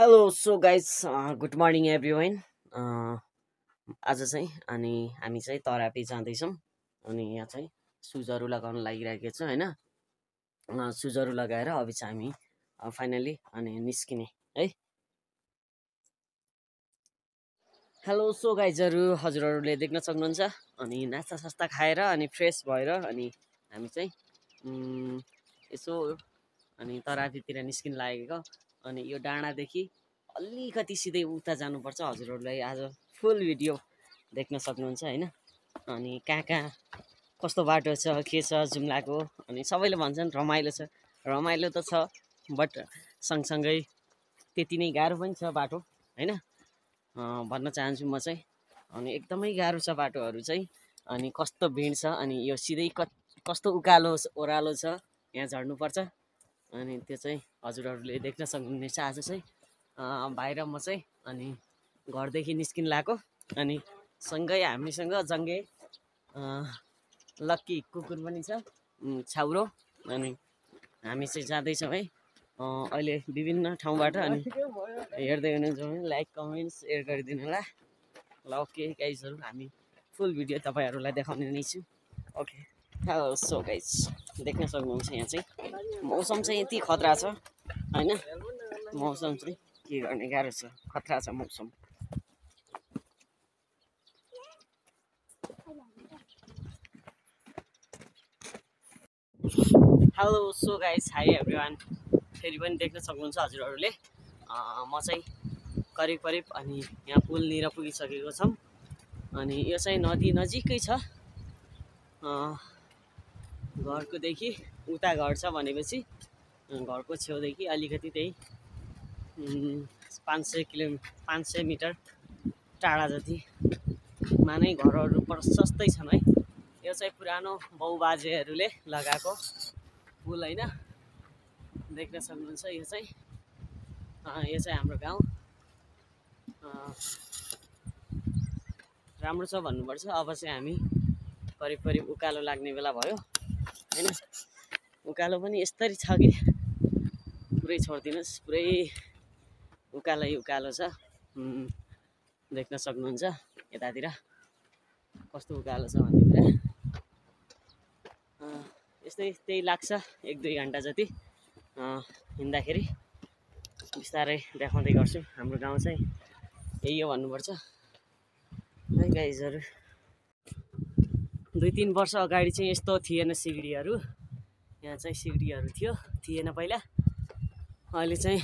Hello so guys good morning everyone. आज चाहिँ अनि हामी चाहिँ तरापी जाँदैछौँ। अनि यहाँ चाहिँ सुजहरू लगाउन लागिरहेको छ होइन। सुजहरू लगाएर अब चाहिँ हामी फाइनली अनि निस्किने है। हेलो सो गाइजहरू, हजुरहरूले देख्न सक्नुहुन्छ अनि नास्ता सास्ता खाएर अनि फ्रेस भएर अनि हामी चाहिँ यसो अनि तरापीतिर निस्किन लागेको। अनि यो डाँडादेखि अलिकति सिधै उता जानुपर्छ। हजुरहरूलाई आज फुल भिडियो देख्न सक्नुहुन्छ होइन। अनि कहाँ कहाँ कस्तो बाटो छ के छ जुम्लाको अनि सबैले भन्छन् रमाइलो छ। रमाइलो त छ, बट सँगसँगै त्यति नै गाह्रो पनि छ बाटो होइन भन्न चाहन्छु म चाहिँ। अनि एकदमै गाह्रो छ बाटोहरू चाहिँ। अनि कस्तो भिड छ अनि यो सिधै कस्तो उकालो ओह्रालो छ, यहाँ झर्नुपर्छ। अनि त्यो चाहिँ हजुरहरूले देख्न सक्नुहुनेछ। आज चाहिँ बाहिर म चाहिँ अनि घरदेखि निस्किन लागेको। अनि सँगै हामीसँग जङ्गे लक्की कुकुर पनि छ, छाउरो। अनि हामी चाहिँ जाँदैछौँ है अहिले विभिन्न ठाउँबाट। अनि हेर्दै हुनुहुन्छ भने लाइक कमेन्ट्स सेयर गरिदिनु होला। ल ओके गाइजहरू, हामी फुल भिडियो तपाईँहरूलाई देखाउने नै छु। ओके हेलो सो गाइज, देख्न सक्नुहुन्छ यहाँ चाहिँ मौसम चाहिँ यति खतरा छ होइन। मौसम चाहिँ के गर्ने, गाह्रो छ, खतरा छ मौसम। Hello so guys, high everyone. फेरि पनि देख्न सक्नुहुन्छ हजुरहरूले म चाहिँ करिब अनि यहाँ पुलनिर पुगिसकेको छौँ। अनि यो चाहिँ नदी नजिकै छ। घरकोदेखि उता घर छ भनेपछि घरको छेउदेखि अलिकति त्यही 500 मिटर टाढा जतिमा नै घरहरू प्रशस्तै छन् है। यो चाहिँ पुरानो बाउबाजेहरूले लगाएको पुल होइन, देख्न सक्नुहुन्छ। यो चाहिँ हाम्रो गाउँ राम्रो छ भन्नुपर्छ। अब चाहिँ हामी करिब उकालो लाग्ने बेला भयो होइन। उकालो पनि यस्तरी छ कि पुरै छोडिदिनुहोस्, पुरै उकालो छ। देख्न सक्नुहुन्छ यतातिर कस्तो उकालो छ भन्ने कुरा। यस्तै त्यही लाग्छ 1-2 घन्टा जति हिँड्दाखेरि। बिस्तारै देखाउँदै गर्छु। हाम्रो गाउँ चाहिँ यही हो भन्नुपर्छ है गाइजहरू। 2-3 वर्ष अगाडि चाहिँ यस्तो थिएन सिँढीहरू। यहाँ चाहिँ सिँढीहरू थिएन पहिला। अहिले चाहिँ